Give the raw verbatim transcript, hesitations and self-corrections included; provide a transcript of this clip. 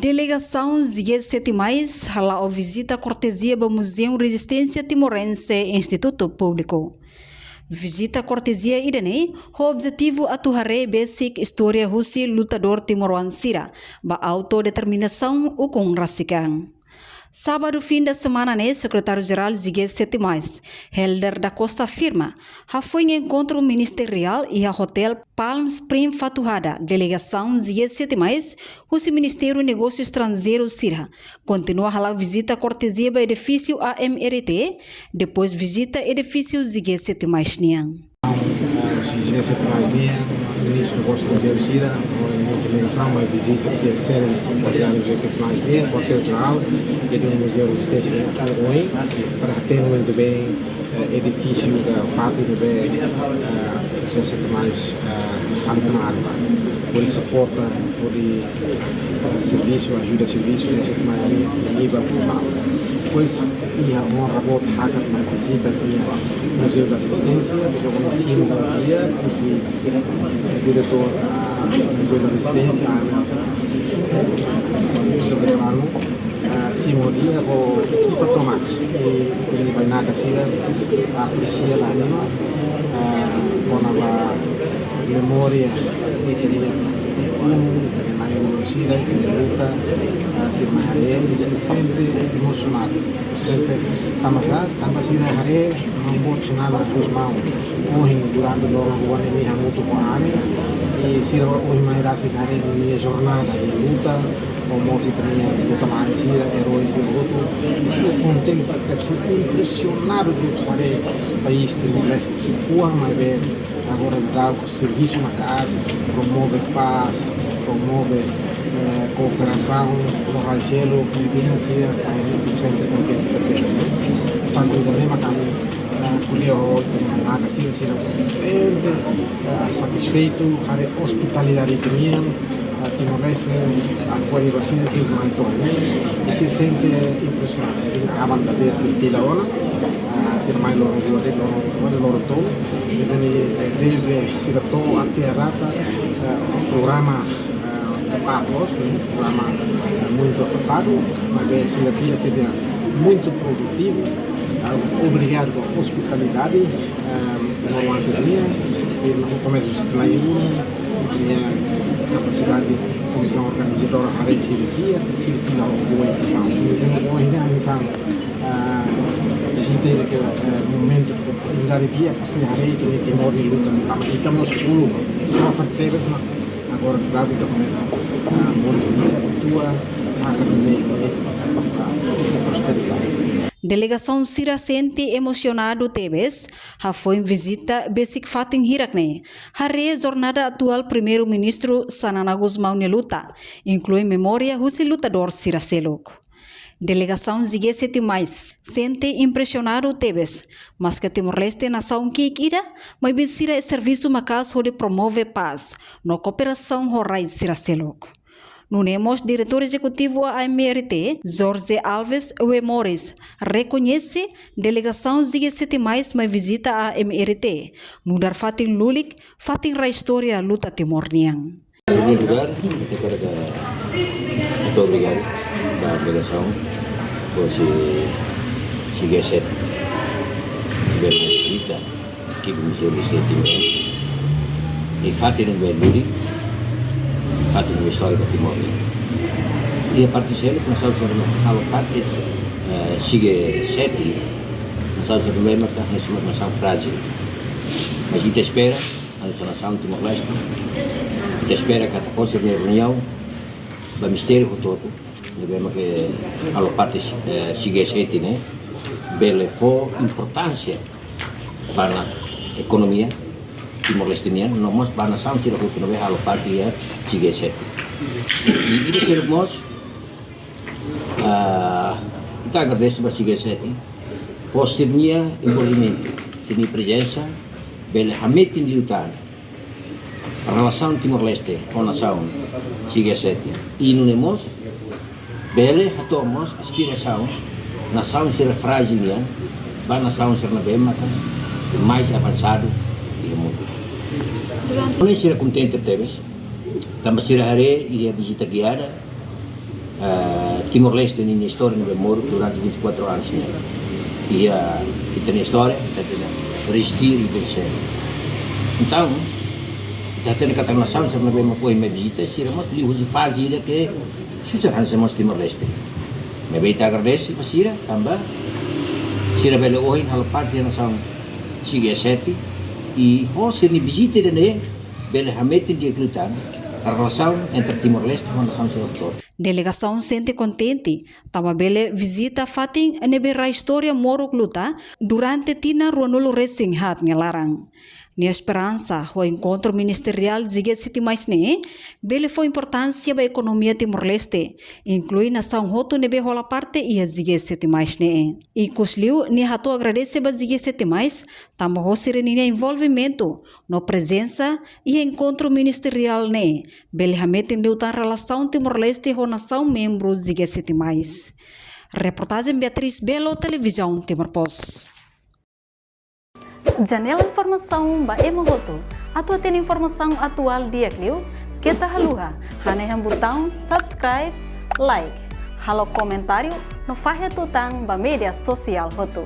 Delegasaun G sete mais hala'o vizita kortezia ba Muzeu Rezisténsia Timorense, Institutu Públiku. Vizita kortezia ida-ne'e ho objetivu atu haree besik istória husi lutadór timoroan sira ba autodeterminasaun ukun rasik an. Sábadu fim de semana ne'e, Sekretáriu-Jerál G sete mais, Helder da Costa, firma hafoin enkontru ministeriál iha Hotel Palm Spring Fatuhada. Delegasaun G sete mais husi Ministériu Negósiu Estranjeiru sira kontinua hala'o vizita kortezia ba edifísiu A M R T, depois vizita edifísiu G sete mais nian. Husi G sete mais nian, Ministru Negósiu Estranjeiru sira, ho nia delegasaun mai vizita iha sede sekretariadu G sete mais nian, kuartél jerál, iha Muzeu Rezisténsia nian ohin, para hatene momentu bem, eh, edifísiu ka fatin ne'ebé, eh, G sete mais, eh, halo knaar ba, hodi suporta, hodi, eh, servisu, ajuda servisu G sete mais nian, nivel globál. Depois, iha ona boot hakat mai vizita iha Museu da Resistência, depois ona simu di'ak husi diretór, ah, Museu da Resistência, ah, Museu Veteranu, ah, simu di'ak ho ekipa tomak, i ita-nia bainaka sira apresia la anima, ah, kona-ba memória ita-nia ulun, ita-nia na'i-ulun sira, ita-nia luta, ah, sira mai haree, i sira sente emosionadu. Sente tanba sá, tanba sira haree maun boot Xanana Gusmão ohin durante loron rua ne'e hamutuk ho ami, i sira ohin mai rasik haree nia jornada de luta, ho mós ita-nia luta mai sira, erói sira hotu, i sira kontente, deve ser impresionadu de haree país Timor-Leste, oan maibé agora daudaun servisu maka'as, promove pás, promove, eh, kooperasaun, no rai seluk, i bina sira, país sira sente kontente tebes. Tantu ida-ne'e mak ami, eh, ko'alia ho ita-nia bainaka sira, sira sente, eh, satisfeitu, haree ospitalidade ita-nian, ah, Timor-Leste, ah, akolle ba sira, sira mai to'o ne'e, i sira sente impresionadu. Aban-bainrua sira fila ona, ah, sira mai loron rua de'it, loron, loron tolu. Entaun, eh, dezde sira to'o até à data, ah, programa, ah, kepakos, eh, programa, ah, muito apertado, maibé sira fila, sira muito produtivo. Ah, obrigadu ba ospitalidade, ah, timoroan sira-nian, i no komesu sira-nia ulun, nia kapasidade, komisaun organizadora haree sira di'ak, sira fila ho boa impresaun. Entaun, ohin ne'e ami sai, ah, vizita ida ke, eh, momentu ke oportunidade di'ak, sira haree ke Timor nia luta, ami ita mós uluk sofre tebes, mas agora, klaru, ita komesa, ah, moris nia tua, maka também, eh, prosperidade. Delegasaun sira sente emosionadu tebes hafoin vizita besik fatin hirak ne'e, haree jornada atuál Primeiru-Ministru Xanana Gusmão nia luta, inklui memória husi lutadór sira seluk. Delegasaun G sete mais sente impresionadu tebes, maske Timor-Leste nasaun ki'ik ida, maibé sira servisu maka'as hodi promove pás no kooperasaun ho rai sira seluk. Nune'e mós Diretór Ezekutivu A M R T, Jorge Alves Wemores, rekoñese delegasaun G sete mais mai vizita A M R T, nu'udar fatin lulik, fatin rai istória luta Timor nian. Em primeiro lugar, eu quero dar muito obrigado à delegação, por se, se G sete, tiver uma visita aqui do Museu do Estado de Timor, e fatin ne'ebé lulik, fatin ne'ebé istóriku Timor. I a parte seluk, nasaun sira halo parte, eh, G sete, nasaun sira ne'ebé maka, nasaun, nasaun frájil. Mas ita espera, a nossa nasaun Timor-Leste, ita espera katak ho sira-nia reuniaun ba ministériu hotu-hotu ne'ebé maka halo parte, eh, G sete ne'e, bele fó importánsia ba ekonomia Timor-Leste nian, no mós ba nasaun sira hotu ne'ebé halo parte iha G sete. I, i ida seluk mós, ah, ita agradese ba G sete, ho sira-nia envolvimentu, sira-nia prezensa, bele hametin liután relasaun Timor-Leste ho nasaun G sete. I nune'e mós bele hato'o mós inspirasaun nasaun sira frájil nian ba nasaun sira ne'ebé maka mais avansadu iha mundu. Ne'e sira kontente tebes, tanba sira haree iha vizita giada, Timor-Leste ninia istória ne'ebé moruk durante vinte e quatro anos nian. Iha ita-nia istória, ita tenke rezistir e vencer. Entaun, ita hatene katak nasaun sira ne'ebé mak ohin mai vizita, sira mós liuhusi faze ida ke susar hanesan mós Timor-Leste. Maibé ita agradese ba sira, tanba sira bele ohin halo parte nasaun G sete, i ho sira-nia vizita ida-ne'e bele hametin di'ak liután relasaun entre Timor-Leste ho nasaun sira hotu. Delegasaun sente kontente tanba bele vizita fatin ne'ebé rai istória moruk luta durante tinan ruanulu-resin-haat nia laran. Nia esperansa ho enkontru ministeriál G sete mais ne'e bele fó importánsia ba ekonomia Timor-Leste, inklui nasaun hotu ne'ebé hola parte iha G sete mais ne'e. Ikusliu nia hato'o agradese ba G sete mais tanba ho sira-ninia envolvimentu no prezensa iha enkontru ministeriál ne'e bele hametin liután relasaun Timor-Leste ho nasaun membru G sete mais. Reportajen Beatriz Belo, Televizaun Timor Post. Janela informasaun ba ema hotu. Atu hatene informasaun atuál di'ak liu, keta haluha hanehan butaun subscribe, like, halo komentáriu no fahe tutan ba média sosiál hotu.